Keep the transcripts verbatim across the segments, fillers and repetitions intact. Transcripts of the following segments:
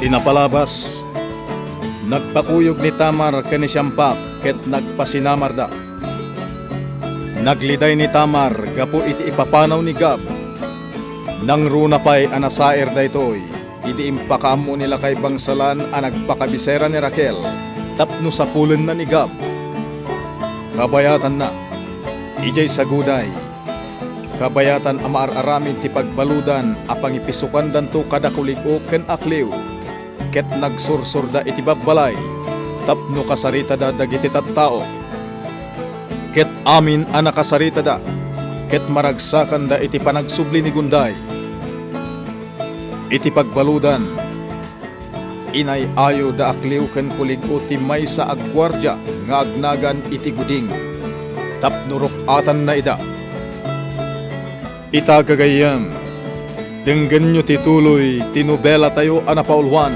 Napalabas, nagpakuyog ni Tamar ken ni Siampak ket nagpasinamarda. Nagliday ni Tamar gapu iti ipapanaw ni Gab. Nangruna pay a nasair daytoy idi impakaammo ni lakay bangsalan a nagpakabisera ni Raquel tapno sapulenna ni Gab. Kabayatanna, idiay saguday, kabayatan a maar-aramid ti pagbaludan a pangipisukandanto kada kulig-o ken akliw, ket nagsursurda iti babbalay tapno kasaritada dagiti tattao. Ket amin a nakasaritada, ket maragsakanda iti panagsubli ni Gunday. Iti pagbaludan, inay-ayo da akliw ken kulig-o ti maysa a guardia nga agnagan iti guding tapno ruk-atanna ida. Ita, gagayyem, denggenyo ti tuloy ti nobelatayo a napauluan.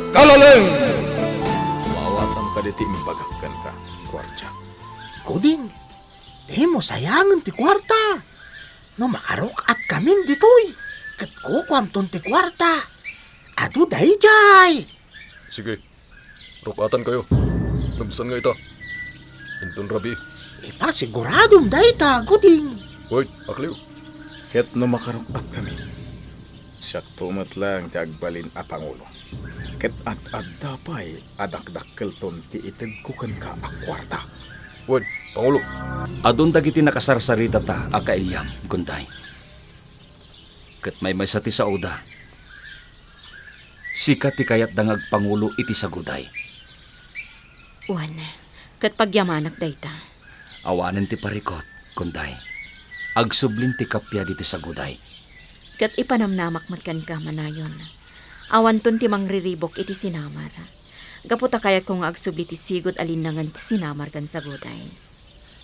Kalaleng! Maawatam kaditi imbagak kenka, guardia. Guding, dimo sayangen ti kuarta. No makaruk-at kamin ditoy, ket kukuamton ti kuarta. Adu daydiay. Sige, ruk-atankayo. Nubsan nga ita. Inton rabii. Ipasiguradom dayta, Guding. Hoy, akliw. Ket no makaruk-at kami, siakto met laeng ti agbalin a pangulo. Ket ad-adda pay a dakdakkelton ti itegko kenka a kuarta. Wen, pangulo. Adun dagiti nakasarsaritata a kailiam, Gunday. Ket maymaysa ti saoda. Sika ti kayatda nga agpangulo iti saguday. Wen, ket pagyamanak dayta. Awanen ti parikut, Gunday. Agsublin ti kappia ditoy saguday. Ket ipanamnamak met kenka, Manayon. Awanton ti mangriribuk iti sinamar. Gapu ta kayatko nga agsubli ti sigud a linnangen ti sinamar ken saguday.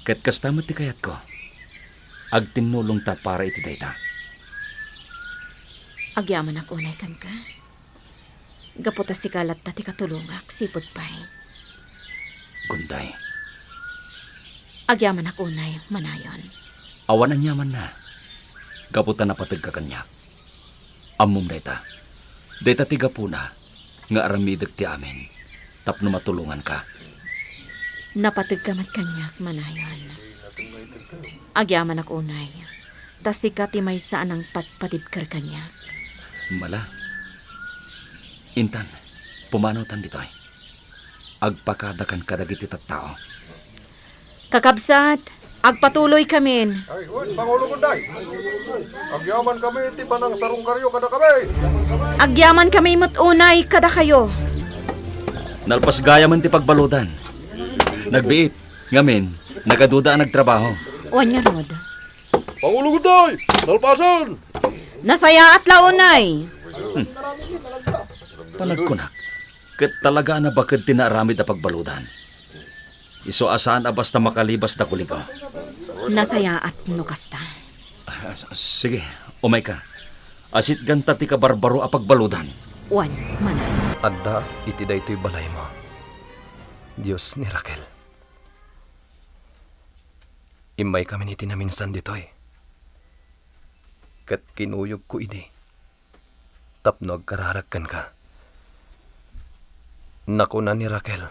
Ket kasta met ti kayatko. Agtinnulongta para iti dayta. Agyamanak unay kenka. Gapu ta sika latta ti katulongak, sipud pay. Gunday. Agyamanak unay, Manayon. Awan aniamanna. Gapu ta napategka kaniak. Ammom dayta. Dayta ti gapuna nga aramidek ti amin tapno matulonganka. Napategka met kaniak, Manayon. Agyamanak unay, ta sika ti maysa a nangpatpatibker kaniak. Mala. Intan, pumanawtan ditoy. Agpakadakan kadagiti tattao. Kakabsat, agpatuloykamin. Ay, wen, Pangulo Gunday. Agyaman kami ti panangsarungkaryo kadakami. Agyaman kami met unay kadakayo. Nalpas gayamen ti pagbaludan. Nagbiit, ngamin, nagaduda a nagtrabaho. Wen ngarud. Pangulo Gunday, nalpasen! Nasayaat la unay. Hmm. Panagkunak, ket talaga a nabaked ti naaramid a pagbaludan. Isu a saan a basta makalibas da kuligaw. Nasayaat no kasta. Ah, s-, sige, umayka. Asitganta ti kabarbaro a pagbaludan. Wen, Manayon. Addaak iti daytoy balaymo, Dios ni Raquel. Immaykamin iti naminsan ditoy. Ket kinuyogko idi tapno agkararag kenka. Nakuna ni Raquel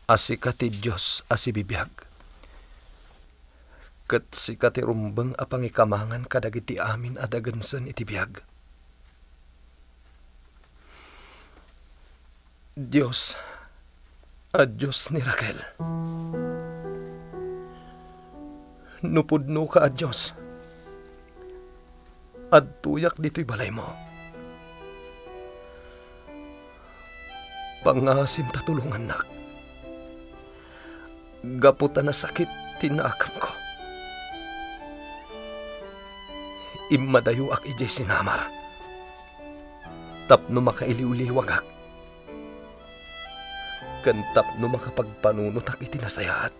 a sika ti Dios a sibibiag, ket sika ti rumbeng a pangikamangan kadagiti amin a dagensen iti biag. Dios a Dios ni Raquel, no pudnoka a Dios, adtoyak ditoy balaymo. Pangasim ta tulongannak. Gapu ta nasakit ti nakemko, immadayoak idiay sinamar tapno makailiwliwagak ken tapno makapagpanunotak iti nasayaat.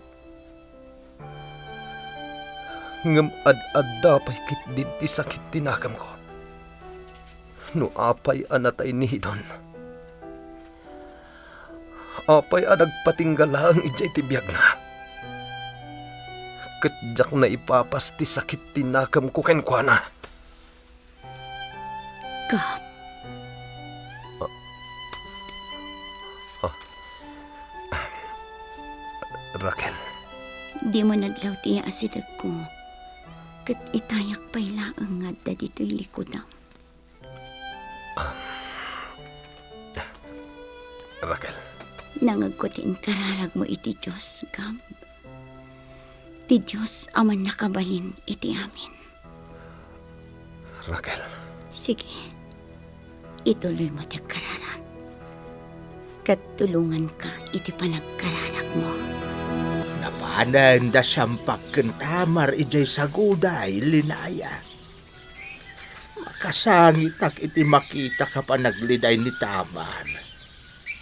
Ngem ad-adda pay ketdin ti sakit ti nakemko. No apay a natay ni Hidon, apay a nagpatingga laeng idiay ti biagna? Ket diak naipapas ti sakit ti nakemko kenkuana. Gab. Ah. Ah. Raquel. Dimo nadlaw ti asidegko, ket itayak pay laeng nga adda ditoy likudam. Ah. Raquel. Nangegko ti inkararagmo iti Dios, Gab. Ti Dios a mannakabalin iti amin. Raquel. Sige. Ituloymo ti agkararag. Ket tulonganka iti panagkararagmo. Napanen da Siampak ken Tamar idiay saguday, Linaya. Makasangitak iti makitak a panagleday ni Tamar.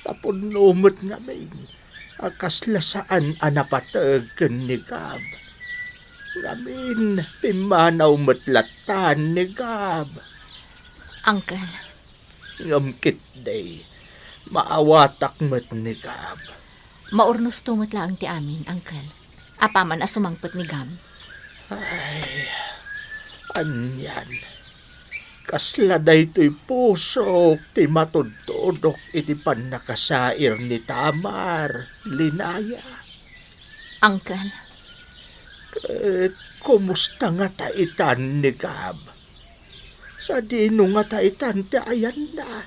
Tapno met ngamin a kasla saan a napateg ken ni Gab. Ngamin, pimmanaw met lattan ni Gab. Uncle. Ngem ketdi, maawatak met ni Gab. Maurnosto met laeng ti amin, Uncle. Apaman a sumangpet ni Gab. Ay, anian. Kasla daytoy pusok ti matudtudok iti pannakasair ni Tamar, Linaya. Uncle. Ket kumusta ngata itan ni Gab? Sadino ngata itan ti ayanna?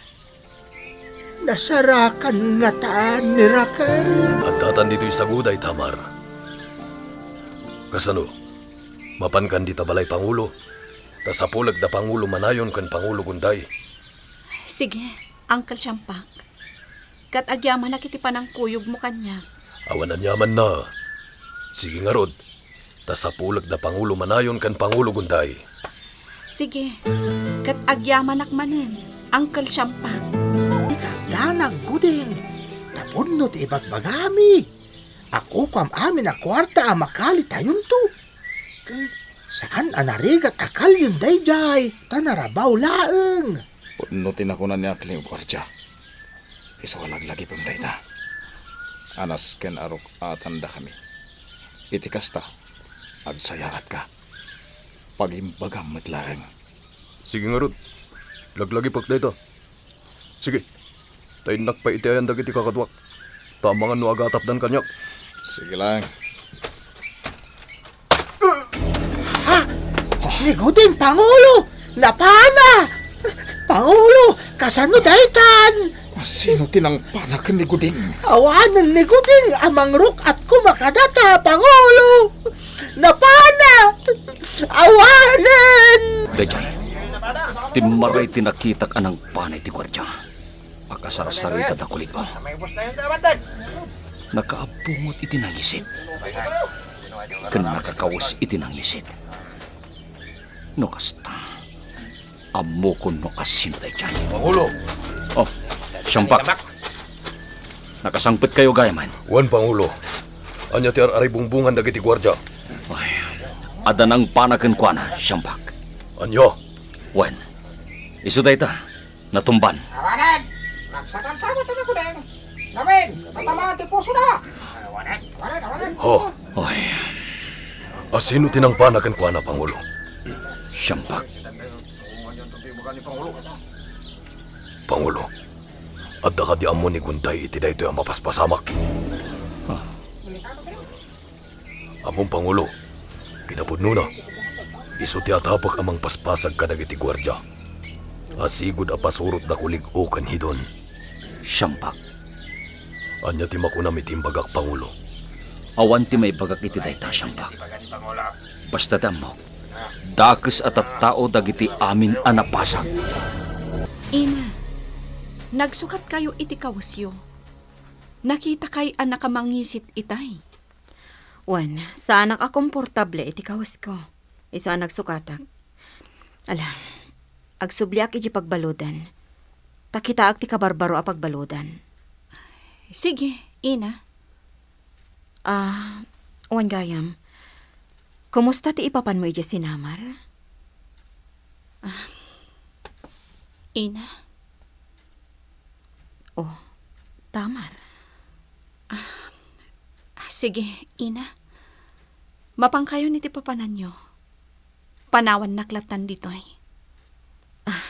Nasarakan ngata ni Raquel? Addatan ditoy saguday, Tamar. Kasano? Mapankan dita balay, Pangulo? Ta sapulek da Pangulo Manayon ken Pangulo Gunday. Sige, Uncle Siampak. Ket agyamanak iti panangkuyogmo kaniak. Awan aniamanna. Sige ngarud, ta sapulek da Pangulo Manayon ken Pangulo Gunday. Sige, ket agyamanak manen, Uncle Siampak. Ikadana, Guding, tapno ti ibagbagami. Akukuam amin a kuarta a makalitayonto. Ken saan a narigat a kalyon daydiay, ta narabaw laeng. Pudno ti nakuna ni Akli, guardia. Isu a laglagipem dayta. Anas ken aruk-atandakami. Iti kasta, agsayaatka. Pagimbagam met laeng. Sige ngarud, laglagipek dayta. Sige, ta innak pay iti ayan dagiti kakaduak. Ta amangan no agatapdan kaniak. Sige laeng. Ha? Ni Guding, Pangulo! Napana! Pangulo, kasano daytan? Sino ti nangpana ken ni Guding? Awanen ni Guding a mangruk-at koma kadata, Pangulo! Napana! Awanen! Daydiay, timmaray ti nakitak a nangpana iti guardia. Akasarsarita da kuliko. Nakaabungot iti nangisit. Ken nakakawes iti nangisit. No kasta, ammokon no asino daydiay. Pangulo! Oh, Siampak. Nakasangpetkayo gayamen. Wen, Pangulo. Ania ti ar-aribungbungan dagiti guardia? Ay, adda nangpana kenkuana, Siampak. Ania? Wen, isu dayta. Natumban. Awanen! Magsakam-sama ti nagudeng. Ngamin, matamaan ti pusona. Awanen, awanen, awanen. Ho. Oy. Asino ti nangpana kenkuana, Pangulo? Siampak. Pangulo, adda kadi ammo ni Gunday iti daytoy a mapaspasamak? Ah. Ammom, Pangulo, kinapudnona, isu ti atapek a mangpaspasag kadagiti guardia a sigud a pasurot da kulig-o ken hidon. Siampak. Ania ti makunam iti imbagak, Pangulo? Awan ti maibagak iti dayta, Siampak. Basta ti ammok, dakes a tattao dagiti amin a napasag. Ina, nagsukatkayo iti kawesyo. Nakitakay a nakamangisit itay. Wen, saanak a komportable iti kawesko. Isu a nagsukatak. Ala, agsubliak idiay pagbaludan. Ta kitaak ti kabarbaro a pagbaludan. Sige, Ina. Ah, wen gayam. Kumusta ti ipapanmo idiay sinamar? Ah, Ina. Oh, Tamar. Ah, ah, sige, Ina. Mapankayon iti papananyo. Panawannak lattan ditoy. Ah,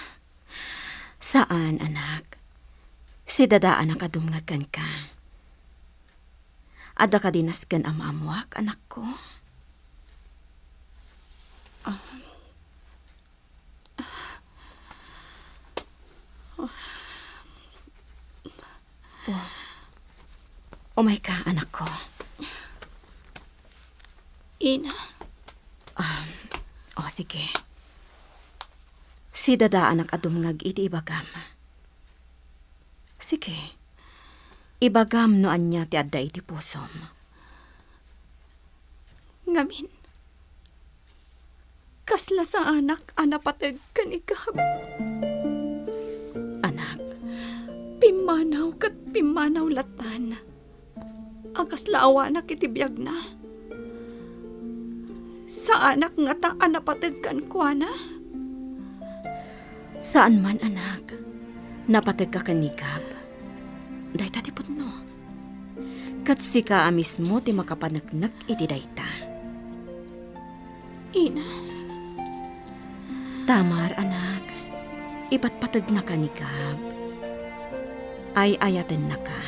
Saan, anak. Sidadaanak a dumngeg kenka. Adda kadi nasken a maammoak, anakko? Ah. Oh. Umayka, anakko. Ina. Ah, oh, sige. Sidadaanak a dumngeg iti ibagam. Sige. Ibagam no ania ti adda iti pusom. Ngamin, kasla saanak a napateg ken ni Gab. Anak. Pimmanaw ket pimmanaw lattan a kasla awanak iti biagna. Saanak ngata a napateg kenkuana. Saan man, anak. Napategka ken ni Gab. Dayta ti pudno. Ket sika a mismo ti makapaneknek iti dayta. Ina. Tamar, anak, ipatpategnaka ni Gab. Ay-ayatennaka.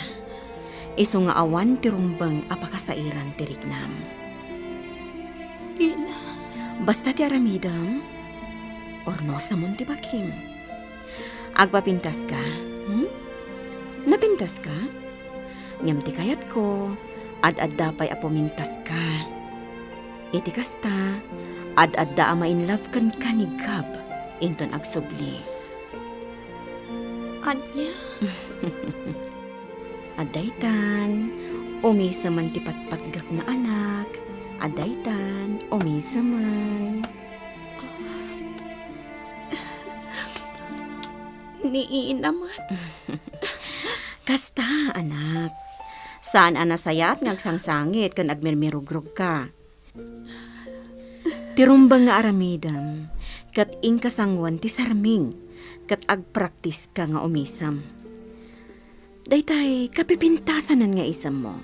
Isu nga awan ti rumbeng a pakasairan ti riknam. Ina. Basta ti aramidem, urnosamon ti bagim. Agpapintaska, hmm? Napintaska? Ngem ti kayatko, ad-adda pay a pumintaska. Iti kasta, ad-adda a ma-in love kenka ni Gab inton agsubli. Ania? Adda itan, umisemen ti patpatgek nga anak. Adda itan, umisemen. Ni ina met. Kasta, anak. Saan a nasayaat nga agsangsangit ken agmirmirugrogka. Ti rumbeng nga aramidem, ket inka sangoen ti sarming, ket agpraktiska nga umisem. Daytay kapipintasanen nga isemmo.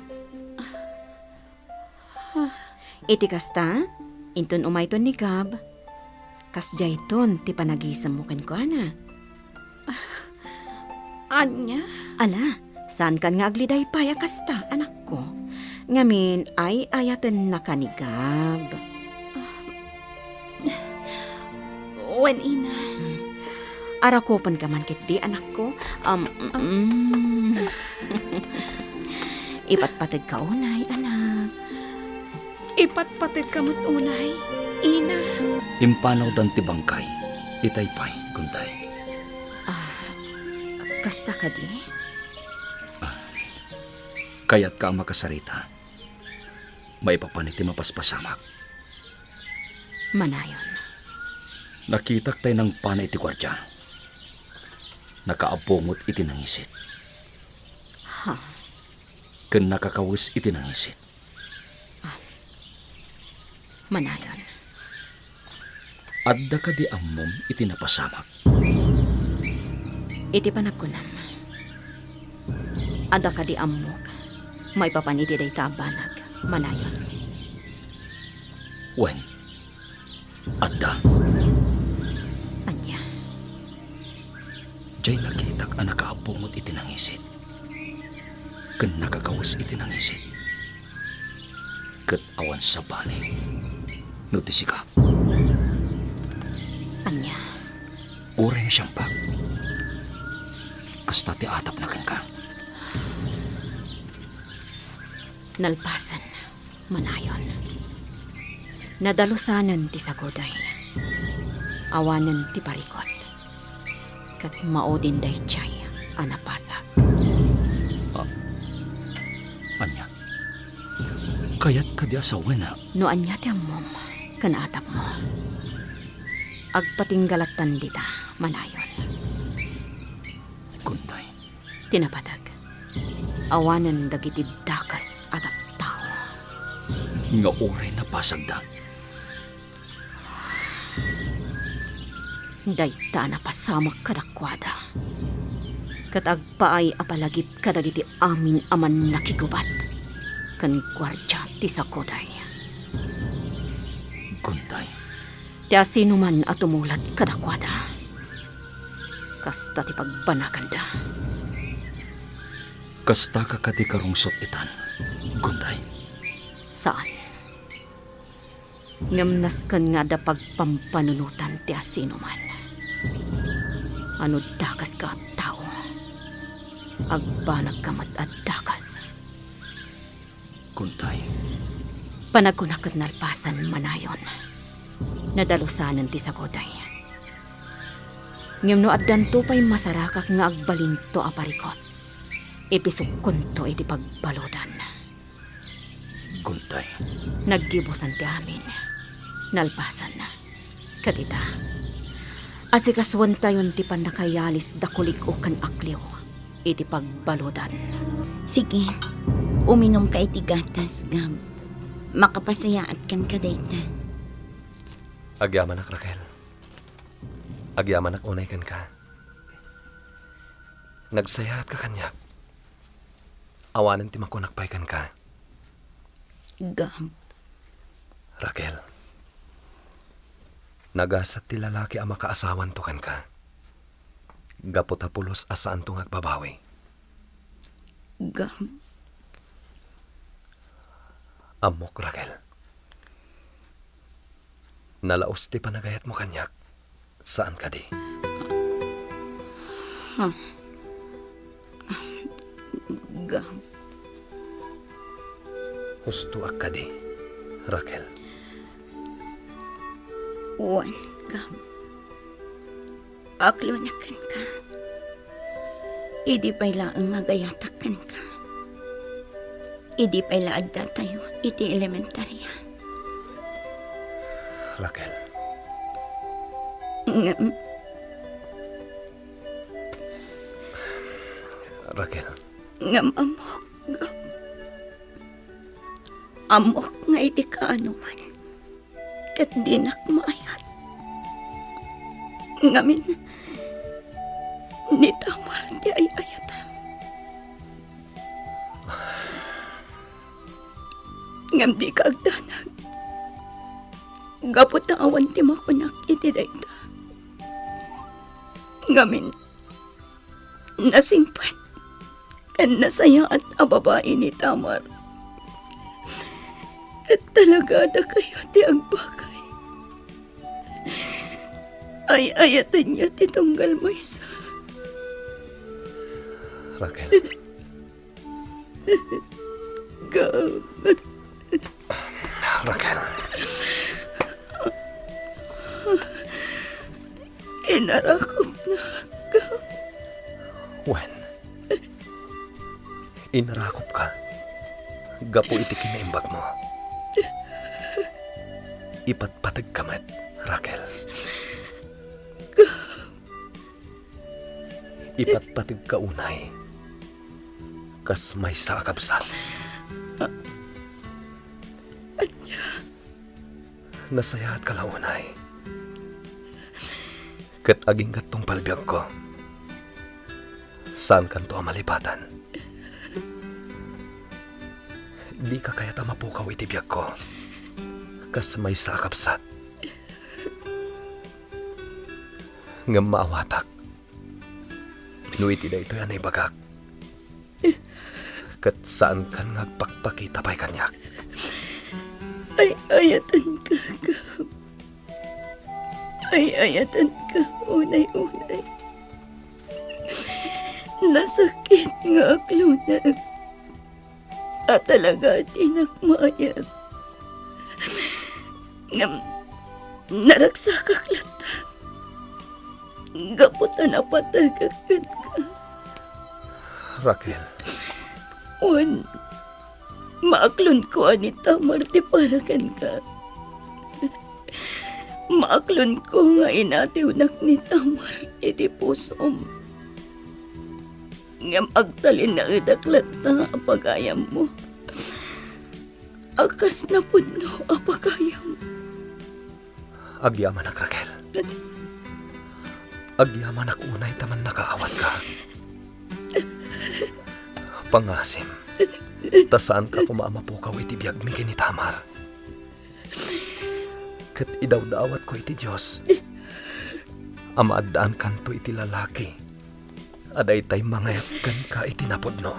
Iti kasta, inton umayton ni Gab, kasdiayton ti panagisemmo kenkuana. Ania? Ala, saankan nga agliday pay a kasta, anakko. Ngamin, ay-ayatennaka ni Gab. Wen, ina. Arakupenka man ketdi, anakko. Um, mm. Ipatpategka unay, anak. Ipatpategka met unay, ina. Impanawdan ti bangkay. Itay pay, Gunday. Ah, kasta kadi? Ah, kayatka a makasarita. Maipapan iti mapaspasamak. Manayon. Nakitak tay nangpana iti guardia. Nakaabungot iti nangisit. Ha? Ken nakakawes iti nangisit. Ah. Manayon. Adda kadi ammom iti napasamak? Iti panagkunam, adda kadi ammok maipapan iti dayta a banag, manayon? Wen, adda. Ania? Diay nakitak a nakaabungot iti nangisit, ken nakakawes iti nangisit, ket awan sabali no ti sika. Ania? Uray nasiampak, kasta ti atapna kenka. Nalpasen. Manayon. Nadalusanen ti saguday. Awanen ti parikut. Ket maudin daydiay a napasag. Ah, ania? Kayat kadi a sawen a? No ania ti ammom ken atapmo, agpatingga lattan dita, manayon. Gunday. Ti napateg, awanen dagiti dakes a tattao. Nga uray napasagda. Dayta a napasamak kadakuada, ket agpaay a palagip kadagiti amin a mannakigubat ken guardia ti saguday. Gunday. Ti asinoman a tumulad kadakuada, Kasta ti pagbanaganda. Kastaka kadi karungsot itan, Gunday? Saan. Ngem nasken nga adda pagpampanunotan ti asinoman. Ano dakaska a tao, agbanagka met a dakas. Kuntay. Panagkunak ket nalpasan manayon. Nadalusanen ti saguday. Ngem no addanto pay masarakak nga agbalinto a parikut, ipisugkonto iti pagbaludan. Kuntay. Naggibusan ti amin. Nalpasan. Ket ita, asikasuentayon ti pannakayalis da Kulig-o ken Akliw iti pagbaludan. Sige, uminumka iti gatas, Gab. Makapasayaat kenka dayta. Agyamanak, Raquel. Agyamanak unay kenka. Nagsayaatka kaniak. Awanen ti makunak pay kenka. Gab. Raquel, nagasat ti lalaki a makaasawanto kenka. Gapu ta pulos a saanto nga agbabawi. Gab. Ammok, Raquel. Nalaus ti panagayatmo kaniak. Saan kadi? Ha? Gab. Hustoak kadi, Raquel? Wen, Gab. Aklonak kenka. Idi pay laeng nga agayatak kenka. Idi pay la addatayo iti elementarya. Raquel. Ngem. Raquel. Ngem ammok, Gab. Ammok nga iti kaanoman, ket dinak maayat. Ngamin, ni Tamar ti ay-ayatem. Ngem dika agdanag, gapu ta awan ti makunak iti dayta. Ngamin, nasingpet ken nasayaat a babai ni Tamar. Ket talaga dakayo ti agbagay. Ay-ayatenyo ti tunggal maysa. Raquel. Gab. Raquel. Inarakupna, Gab. Wen, inarakupka gapu iti kinaimbagmo. Ipatpategka met, Raquel. Ipatpategka unay kas maysa a kabsat. Nasayaatka la unay. Ket agingga't tungpal biagko. Saankanto a malipatan. Dika kayat a mapukaw iti biagko kas maysa a kabsat. Ngem maawatak no iti daytoy a naibagak, ket saankan nga agpakpakita pay kaniak. Ay-ayatenka, Gab. Ay-ayatenka unay-unay. Nasakit nga aklonek a talaga dinak maayat. Ngem naragsakak latta gapu ta napategak kenka. Raquel. Wen, maaklonko a ni Tamar ti para kenka. Maaklonko nga inatiwnak ni Tamar iti pusom. Ngem agtalinaedak latta a pagayammo a kas napudno a pagayam. Agyamanak, Raquel. Agyamanak unay ta mannakaawatka. Pangasim ta saanka koma a mapukaw iti biagmi ken ni Tamar. Ket idawdawatko iti Dios a maaddaankanto iti lalaki a daytay mangayat kenka iti napudno.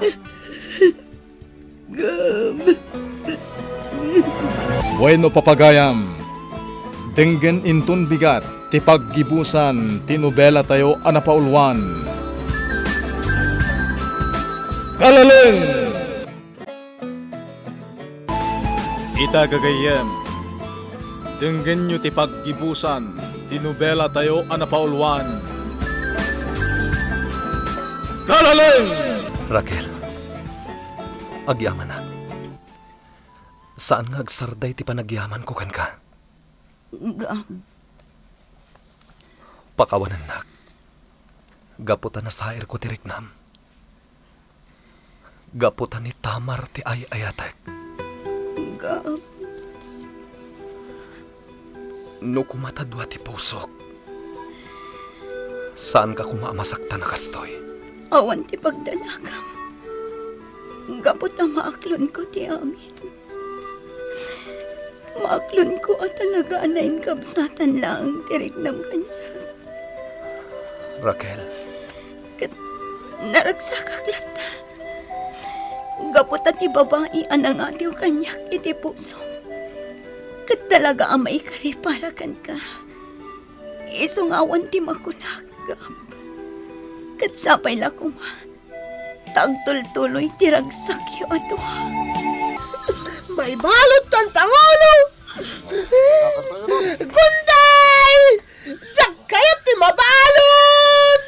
Bueno, papagayam, denggen inton bigat ti paggibusan ti nobelatayo a napauluan. Kalaleng! Ita, gagayyem, denggenyo ti paggibusan ti nobelatayo a napauluan. Kalaleng! Raquel, agyamanak. Saan nga agsarday ti panagyamanko kenka. Gab. Pakawanennak. Gapu ta nasairko ti riknam. Gapu ta ni Tamar ti ay-ayatek. Gab. No koma ta dua ti pusok, saanka koma a masaktan a kastoy. Awan ti pagdanagam. Gapu ta maaklonko ti amin. Maaklonko a talaga a nainkabsatan laeng ti riknam kaniak. Raquel. Ket naragsakak latta. Gapu ta ti babai a nangatiw kaniak iti pusom, ket talaga a maikari para kenka. Isu nga awan ti makunak, Gab. Ket sapay la koma ta agtultuloy ti ragsakyo a dua. Maibaludton, Pangulo! Gunday! Diak kayat ti mabalud!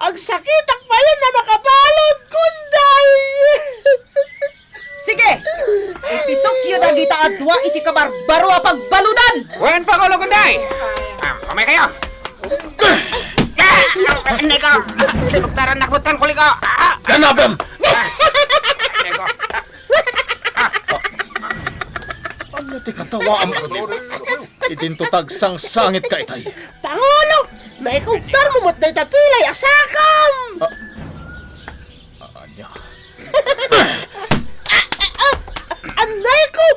Agsakitak payen a nakabalud, Gunday! Sige! Ipisokyo dagita a dua iti kabarbaro a pagbaludan! Wen, Pangulo Gunday! Ah, umay kayo! Ah! Neko! Sinugtaran nakbutan ko, liko! Ah! Ganapem! Ah! Neko! Ania ti katawaam, Aglip? Idinto ta agsangsangitka itay. Pangulo! Naikugtarmo met dayta pilay a sakam! Ah, ania? Annayko!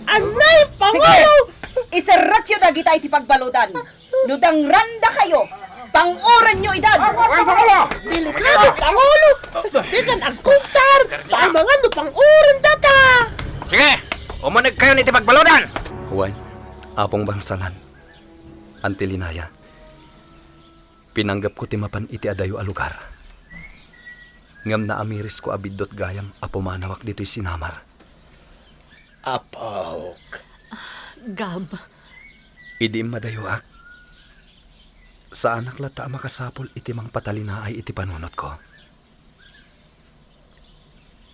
Annay, Pangulo! Sige! Iserrekyo dagita iti pagbaludan. No dangrandakayo, pang-urenyo idan! Wen, Pangulo! Delikado, Pangulo! Dikan agkugtar! Paamangan no pang-urenda ta! Sige! Umunegkayon iti pagbaludan! Wen, Apong Bangsalan, Anti Linaya, pinanggepko ti mapan iti adayo a lugar. Ngem naamirisko a biddut gayam a pumanawak ditoy sinamar. Apok. Gab. Idi immadayoak, saanak latta a makasapul iti mangpatalinaay iti panunotko.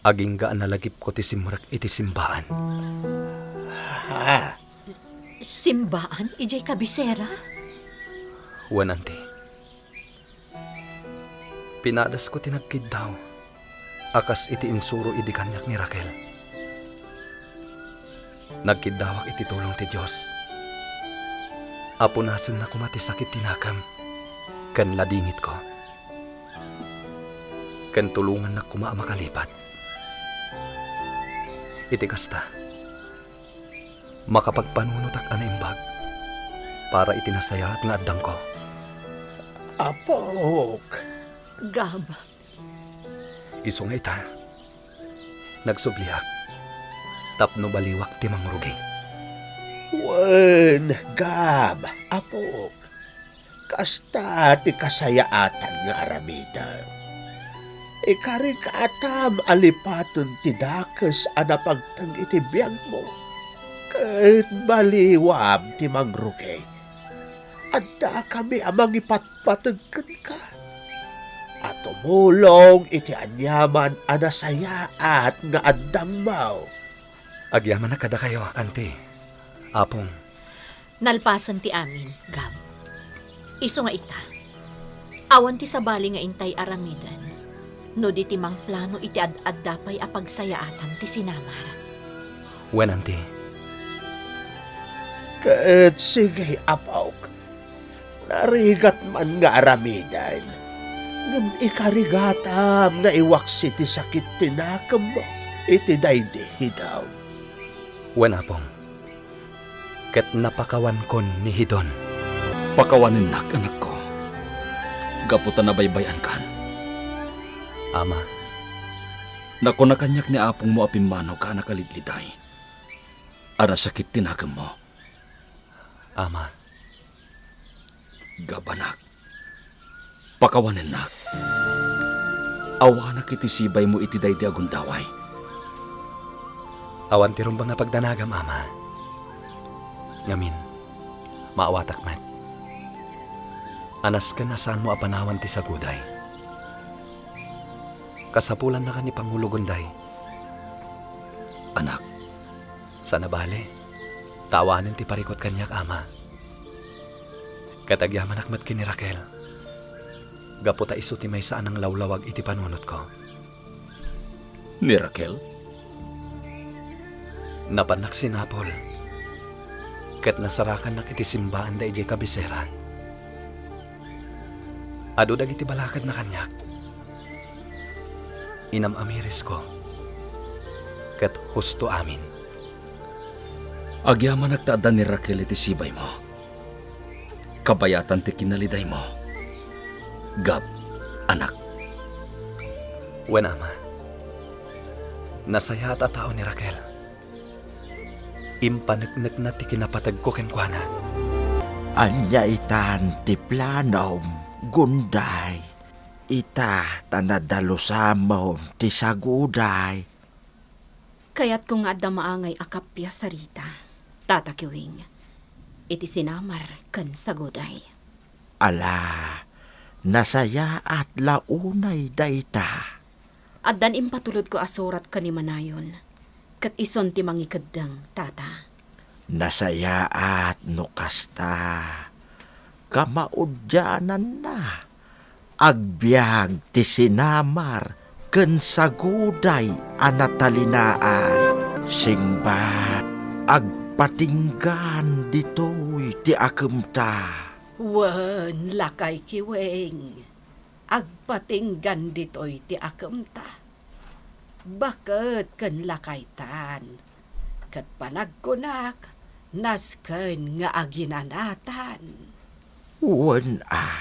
Agingga a nalagipko ti simrek iti simbaan. Ha? Simbaan idiay kabisera? Wen, Anti. Pinadasko ti nagkiddaw a kas iti insuro idi kaniak ni Raquel. Nagkiddawak iti tulong ti Dios a punasenna koma ti sakit ti nakem ken ladingitko, ken tulongannak koma a makalipat. Iti kasta, makapagpanunotak a naimbag para iti nasayaat nga addangko. Apok. Gab. Isu nga ita, nagsubliak tapno baliwak ti mangrugi. Wen, Gab, Apok. Kasta ti kasayaatan nga aramidem. Ikarigatam a lipaten ti dakes a napagteng iti biagmo, ket baliwam ti mangrugi. Addakami a mangipatpateg kenka a tumulong iti aniaman a nasayaat nga addangmo. Agyamanak kadakayo, Anti, Apong. Nalpasen ti amin, Gab. Isu nga ita, awan ti sabali nga intay aramiden no di ti mangplano iti ad-adda pay a pagsayaatan ti sinamar. Wen, Anti. Ket sige, Apok. Narigat man nga aramiden, ngem ikarigatam nga iwaksi ti sakit ti nakemmo iti daydi hidaw. Wen, Apong. ket napakawankon ni Hidon. Pakawanennak, anakko, gapu ta nabaybay-ankan. Ama. Nakuna kaniak ni apongmo a pimmanawka a nakalidliday, a nasakit ti nakemmo. Ama. Gab, anak, pakawanennak. Awanak iti sibaymo iti daydi a gundaway. Awan ti rumbeng a pagdanagam, Ama. Ngamin, maawatak met a nasken a saanmo a panawan ti saguday. Kasapulannakan ni Pangulo Gunday. Anak. Saan a bale, ta awanen ti parikut kaniak, Ama. Ket agyamanak met ken ni Raquel, gapu ta isu ti maysa a nanglawlawag iti panunotko. Ni Raquel? Napannak sinapol, ket nasarakannak iti simbaanda idiay kabisera. Adu dagiti balakadna kaniak. Inam-amirisko, ket husto amin. Agyamanak ta adda ni Raquel iti sibaymo. Kabayatan ti kinalidaymo. Gab, anak. Wen, Ama. Nasayaat a tao ni Raquel. Impaneknekna ti kinapategko kenkuana. Ania itan ti planom, Gunday? Ita ta nadalusamon ti saguday. Kayatko nga adda maangay a kappia, Sarita, Tata Kiwing, iti sinamar ken saguday. Ala, nasayaat la unay dayta. Addan impatulodko a surat ken ni Manayon, ket isun ti mangikeddeng, Tata. Nasayaat no kasta. Kamaudiananna, agbiag ti sinamar ken saguday a natalinaay. Singbat, agpatinggan ditoy ti akemta. Wen, lakay Kiweng, agpatinggan ditoy ti akemta. Baket ken lakaytan, ket panagkunak, nasken nga aginanatan. Wen a,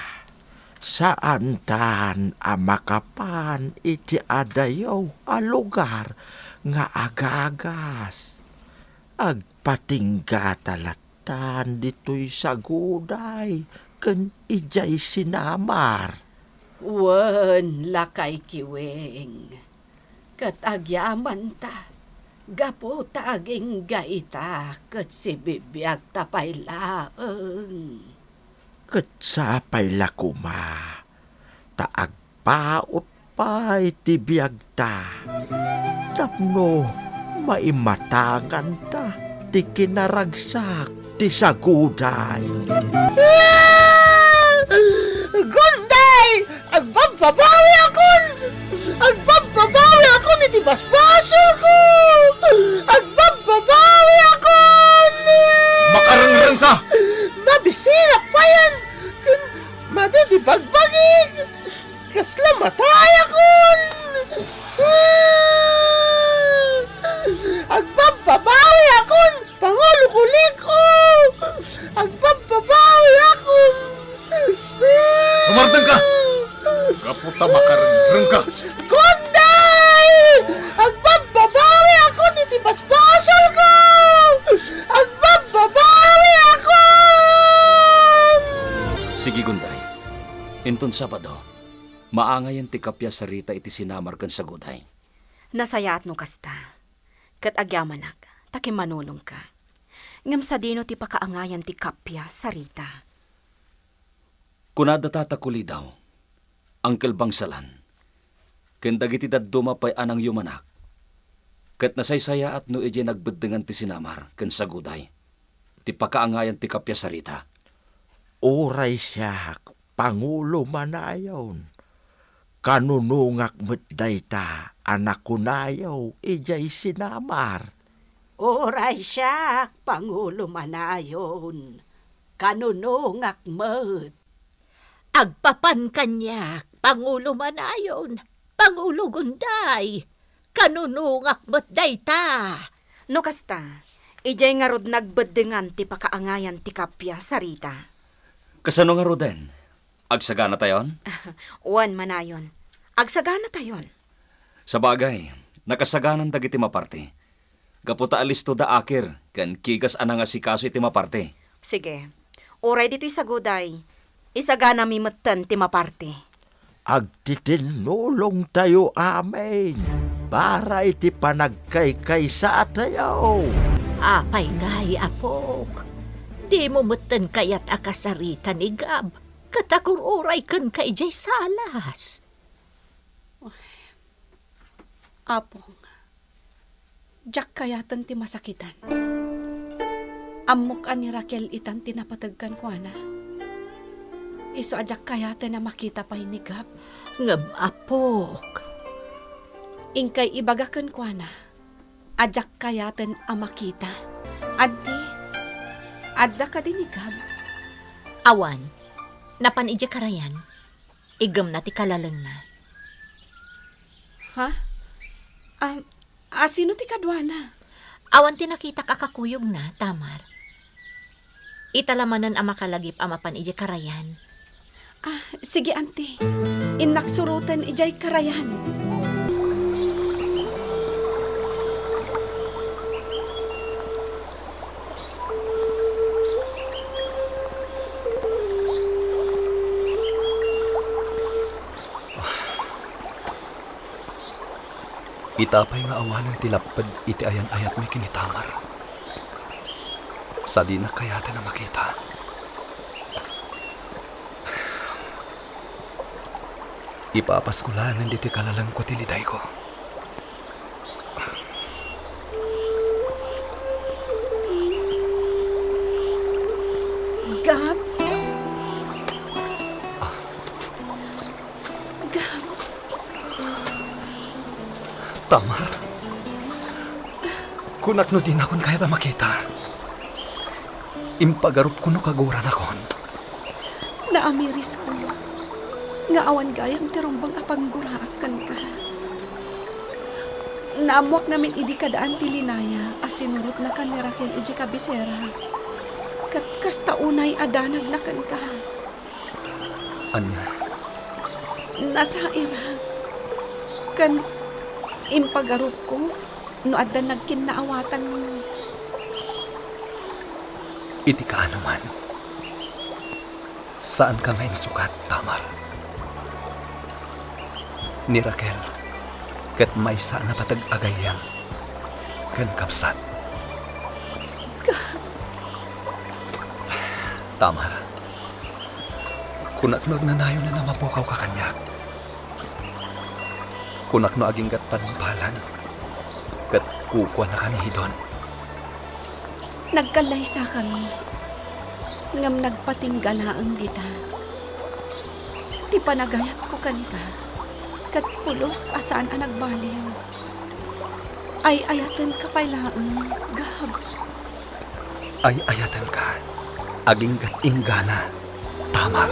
saantan a makapan iti adayo a lugar nga agagas. Agpatinggata latta tan ditoy saguday ken idiay sinamar. Wen, lakay Kiweng, ket agyamanta, gapu ta agingga ita ket sibibiagta pay laeng. Ket sapay la koma ta agpaut pay ti biagta tapno maimatanganta ti kinaragsak ti saguday. Gunday! Agbabbabawiakon! Agbabbabawiakon iti basbasolko! Agbabbabawiakon! Makarengrengka! Mabisinak payen ken madidibagbagik! Kasla matayakon! Agbabbabawiakon! Pangulo Kuliko! Agbabbabawiakon! Sumardengka! Gapu ta makarengrengka! Gunday! Agbabbabawiakon iti basbasolko! Agbabbabawiakon! Sige, Gunday. Inton Sabado, maangayen ti kappia a sarita iti sinamar ken saguday. Nasayaat no kasta. Ket agyamanak, ta kimmanunongka. Ngem sadino ti pakaangayan ti kappia a sarita? Kuna da Tata Kulidaw, Angkel Bangsalan, ken dagiti dadduma pay a nangyumanak, ket nasaysayaat no idiay nagbeddengan ti sinamar ken saguday ti pakaangayan ti kappia a sarita. Uray siak, Pangulo Manayon, kanunongak met dayta a nakunayo idiay sinamar. Uray siak, Pangulo Manayon, kanunongak met. Agpapan kaniak, Pangulo Manayon, Pangulo Gunday, kanunongak met dayta. No kasta, Idiay ngarud nagbeddengan ti pakaangayan ti kappia, Sarita. Kasano ngaruden? Agsaganatayon? Wen, manayon. Agsaganatayon. Sabagay, nakasaganan dagiti maparti. Gapu ta alisto da Akir ken Kigas a nangasikaso iti maparti. Sige. Uray ditoy saguday, isaganami metten ti maparti. Agtitinnulongtayo amin para iti panagkaykaysatayo. Apay ngay, apok? Dimo metten kayat a kasarita ni Gab, ket agur-uray kenka idiay salas. Apong, diak kayaten ti masakitan. Ammok a ni Raquel itan ti napateg kenkuana. Isu a diak kayaten a makita pay ni Gab. Ngem, apok. Inkay ibaga kenkuana a diak kayaten a makita. Anti, adda kadi ni Gab? Awan. Napan idiay karayan. Iggemna ti kalalengna. Ha? Ah, a sino ti kaduana? Awan ti nakitak a kakuyogna, Tamar. Ita la manen a makalagip a mapan idiay karayan. Ah, sige, anti. Innak suroten idiay karayan. Ita pay nga awanen ti lapped iti ayan-ayatmi ken ni Tamar. Sadinak kayaten a makita. Ipapasko laengen ditoy kalalengko ti lidayko. Gab? Ah. Gab? Tamar? Kunak no dinakon kayat a makita. Impagarupko no kaguranakon. Naamirisko nga awan gayam ti rumbeng a pangguraak kenka. Naammoak ngamin idi kaadaan ti linaya a sinurotnaka ni Raquel idiay kabisera, ket kasta unay a danagna kenka. Ania? Nasairak. Ken impagarupko no adda nagkinnaawatanmo. Iti kaano man, saanka nga insukat, Tamar. Ni Raquel ket maysa a napateg a gayyem ken kabsat. Ka- Tamar, kunak no agnanayon a mapukawka kaniak. Kunak no aginggat panungpalan ket kukuanaka ni Hidon. Nagkallaysakami, ngem nagpatingga laeng dita. Ti panagayatko kenka ket pulos a saan a nagbaliw. Ay-ayatenka pay laeng, Gab. Ay-ayatenka aginggat inggana, Tamar.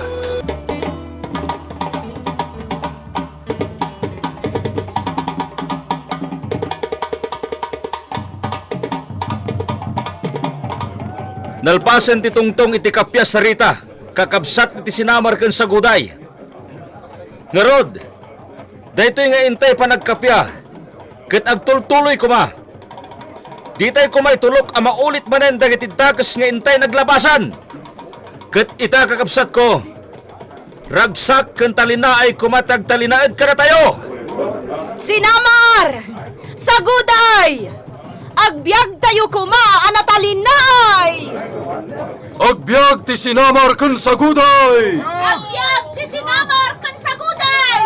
Nalpasen ti tungtong iti kappia, Sarita, kakabsat iti sinamar ken saguday. Ngarud, daytoy nga intay panagkappia, ket agtultuloy koma. Ditay koma itulok a maulit manen dagiti dakes nga intay naglabasan. Ket ita, kakabsatko, ragsak ken talinaay koma ti agtalinaed kadatayo. Sinamar! Saguday! Agbiagtayo koma a natalinaay! Agbiag ti sinamar ken saguday! Agbiag ti sinamar ken saguday!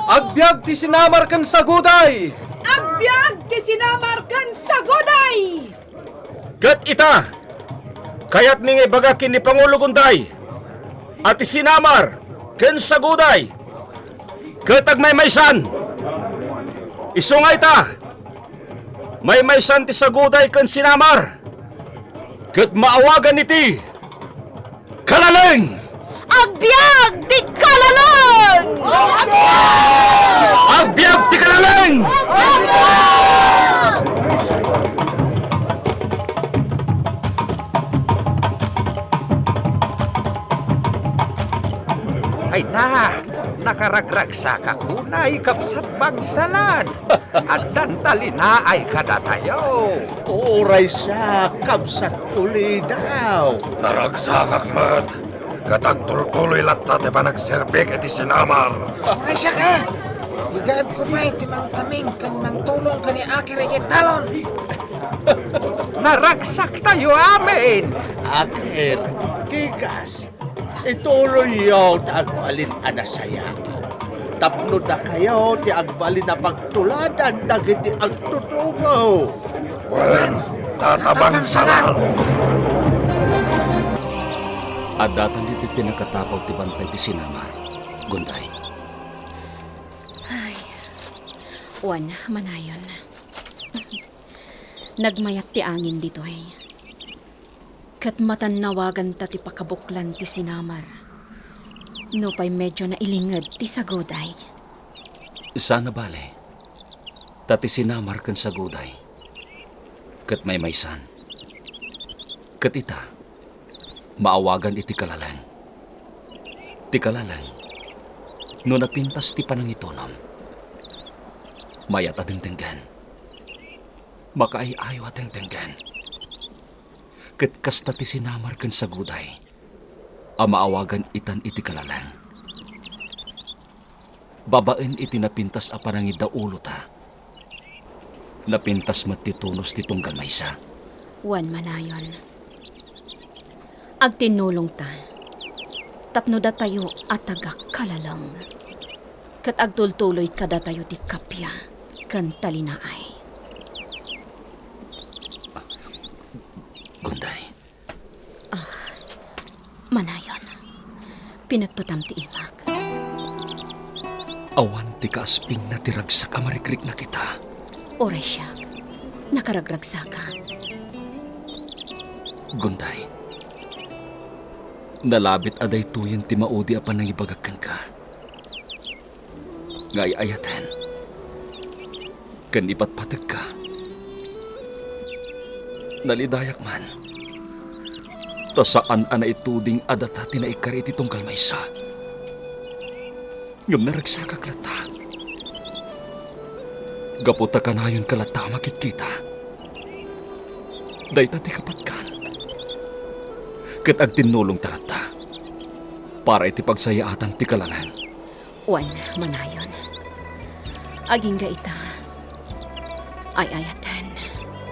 Agbiag ti sinamar ken saguday! Agbiag ti sinamar ken saguday! Ket ita, kayatmi nga ibaga ken ni Pangulo Gunday a ti sinamar ken saguday ket agmaymaysan. Isu nga ita, maymaysan ti saguday ken sinamar, ket maawagan iti kalaleng! Agbiag ti kalaleng! Agbiag ti kalaleng! Nakaragragsakak unay, Kabsat Bangsalan. Addan talinaay kadatayo. Uray siak, Kabsat Kulidaw. Naragsakak met, ket agtultuloy latta ti panagserbik iti sinamar. Uray siak, a! Igaedko pay ti mangtaming ken mangtulong ken ni Aker idiay talon. Naragsaktayo amin. Aker, Kigas, ituloyyo ta agbalin a nasayaat. Tapno dakayo ti agbalin a pagtuladan dagiti agtutubo. Wen, Tata Bangsalan. Addatan ditoy pinakatapaw ti bantay ti sinamar, Gunday. Ay, wen, manayon. Nagmayat ti angin ditoy. Ket matannawaganta ti pakabuklan ti sinamar. Nupay medyo nailinged ti saguday. Saan a bale, ta ti sinamar ken saguday ket maymaysan. Ket ita, maawagan iti kalaleng. Ti kalaleng, no napintas ti panangitunom, mayat a dengdenggen. Makaay-ayo a dengdenggen. Ket kasta ti sinamar ken saguday a maawagan itan iti kalaleng. Babaen iti napintas a panangiddaulota, napintas met ti tunos ti tunggal maysa. Wen, manayon. Agtinnulongta tapno datayo a taga-kalaleng, ket agtultuloy kadatayo ti kappia ken talinaay. Gunday. Ah, manayon. Pinetpetam ti imak. Awan ti kaaspingna ti ragsak a marikriknak ita. Uray siak, nakaragragsakak. Gunday, nalabit a daytoyen ti maudi a panangibagak kenka. Nga ay-ayaten ken ipatpategka. Nalidayak man, ta saan a naituding a data ti naikari iti tunggal maysa. Ngem naragsakak latta, gapu ta kanayonka latta a makitkita. Dayta ti kapatkan. Ket agtinnulongta latta para iti pagsayaatan ti kalaleng. Wen, manayon. Agingga ita, ay-ayaten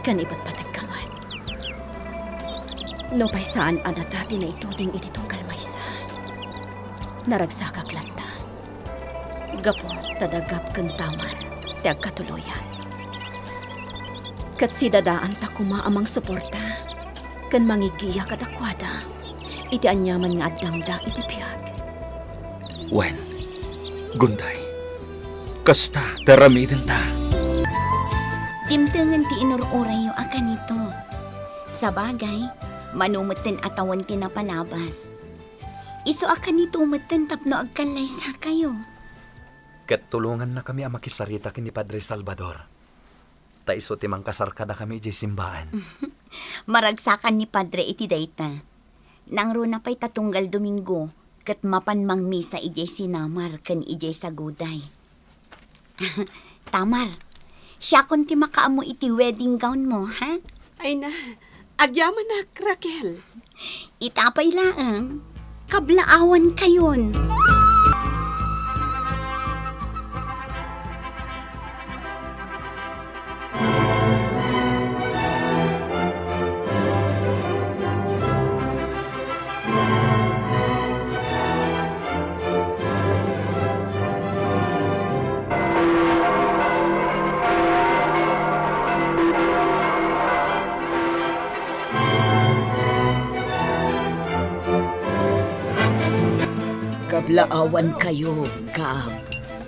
ken ipatpategka met. Nupay saan a data ti naituding iti tunggal maysa, naragsakak latta. Gapu ta da Gab ken Tamar ti agkatuloyan. Ket sidadaanta koma a mangsuporta ken mangiggiya kadakuada iti aniaman nga addangda iti biag. Wen, Gunday, kasta ti aramidenta. Dimtengen ti inur-urayyo a kanito. Sabagay, mano metten a tawen ti napalabas. Isu a kanito metten tapno agkallaysakayo. Ket tulongannakami a makisarita ken ni Padre Salvador, ta isu ti mangkasar kadakami idiay simbaen. Maragsakan ni Padre iti dayta. Nangruna pay ta tunggal Domingo, ket mapan mangmisa idiay sinamar ken idiay saguday. Tamar, siakon ti makaammo iti wedding gown mo, ha? Ay na, agyamanak, Raquel. Ita pay laeng, kablaawankayon. Kablaawankayo, Gab,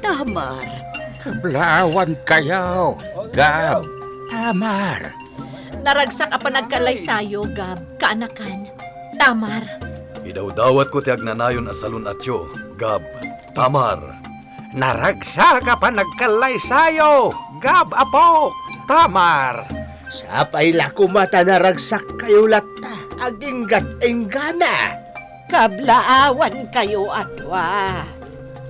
Tamar. Kablaawankayo, Gab, Tamar. Naragsak a panagkallaysayo, Gab, kaanakan, Tamar. Idawdawatko ti agnanayon a salun-atyo, Gab, Tamar. Naragsak a panagkallaysayo, Gab, apok, Tamar. Sapay la koma ta naragsakkayo latta aginggat inggana. Kablaawankayo a dua,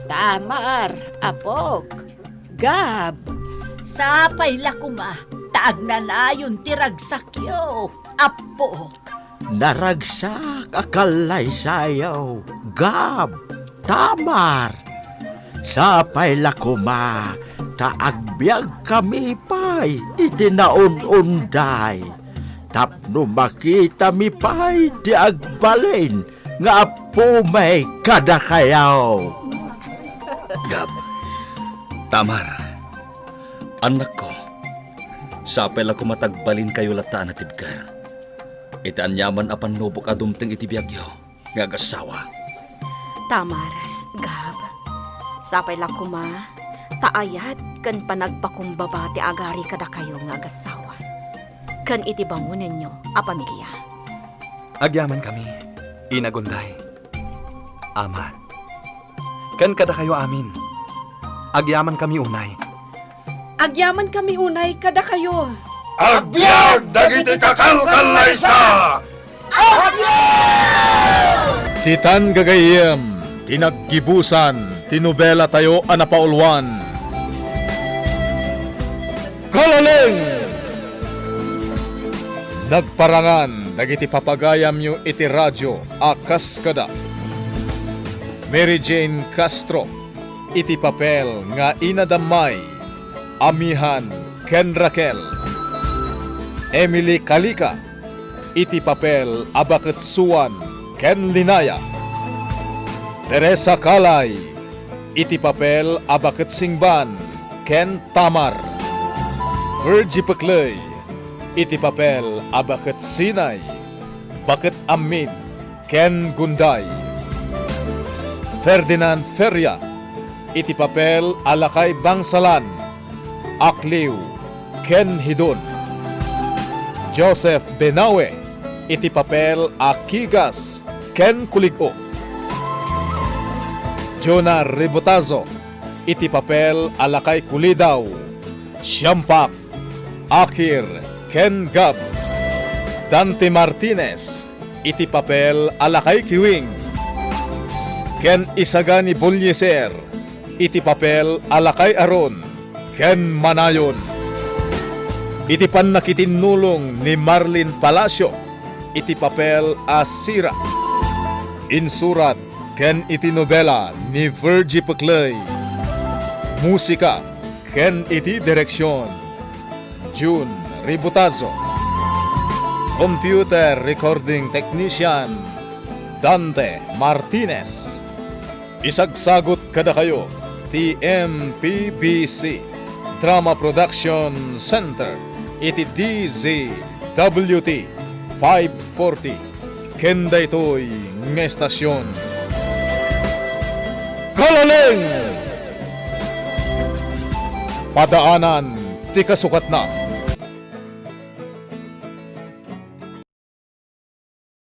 Tamar, apok. Gab. Sapay la koma ta agnanayon ti ragsakyo, appok. Naragsak a kallaysayo, Gab, Tamar. Sapay la koma ta agbiagkami pay iti naun-unday tapno makitami pay ti agbalin nga appomi kadakayo. Gab, Tamar, annakko, sapay la koma ta agbalinkayo latta a natibker iti aniaman a pannubok a dumteng iti biagyo nga agassawa. Tamar, Gab, sapay la koma ta ayat ken panagpakumbaba ti agari kadakayo nga agassawa ken iti bangonenyo a pamilia. Agyamankami, Ina Gunday, Ama, ken kadakayo amin. Agyamankami unay. Agyamankami unay kadakayo. Agbiag dagiti kakalkallaysa! Agbiag! Ditan gagayyem ti naggibusan ti nobelatayo a napauluan, Kalaleng! Nagparangan dagiti papagayamyo iti radio a kas kada Mary Jane Castro iti papel nga Ina Dammay, Amihan ken Raquel, Emily Calica iti papel a baket Suan ken Linaya, Teresa Calay iti papel a baket Singban ken Tamar, Virgie Pecley iti papel a baket Sinay, baket Ammid ken Gunday, Ferdinand Feria iti papel a lakay Bangsalan, Akliw ken Hidon, Joseph Benawe iti papel a Kigas ken Kulig-o, Jonah Rebotazo iti papel a lakay Kulidaw, Siampak, Akir, ken Gab, Dante Martinez iti papel a lakay Kiwing, ken Isagani Bolieser iti papel a lakay Aron ken Manayon. Iti pannakitinnulong ni Marlene Palacio iti papel a Sira. Insurat ken iti nobela ni Virgie Pecley. Musika ken iti direksion, Jun Ributazo. Computer recording technician, Dante Martinez. Isagsagut kadakayo ti M P B C Drama Production Center iti D Z W T five forty ken daytoy nga estasion. Kalaleng! Padaanan ti kasukatna.